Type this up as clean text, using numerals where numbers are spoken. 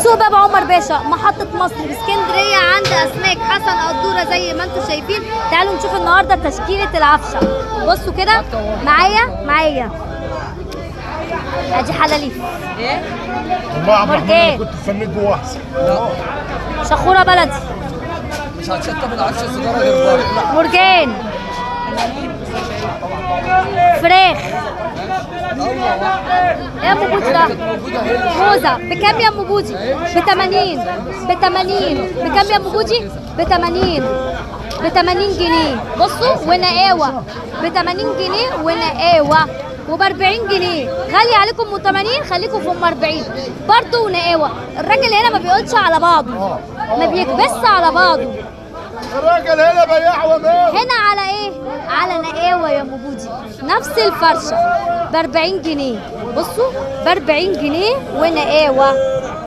سوق باب عمر باشا، محطة مصر باسكندرية، عند أسماك حسن قدورة زي ما انتم شايفين. تعالوا نشوف النهاردة تشكيلة العفشة. بصوا كده معايا معايا، ادي حلاليف، والله يا عبد الرحمن مرجان. كنت استنيت جوه احسن. شخورة بلدي، مش هتشطب العفشه السيجارة غير بره. مرجان، فراخ. ايه يا ام بودي ده؟ موزة بكام يا ام بودي؟ ب 80، ب 80. بكام يا ام بودي؟ ب 80، ب 80 جنيه. بصوا ونقاوه ب 80 جنيه، ونقاوه وب 40 جنيه. غالي عليكم ام 80، خليكم في ام 40 برضه. ونقاوه الراجل هنا ما بيقولش على بعضه، ما بيكبسش على بعضه. الراجل هنا بياع ومال. هنا على ايه؟ على نقاوه يا ام بودي، نفس الفرشة ب 40 جنيه. بصوا ب 40 جنيه ونقاوه.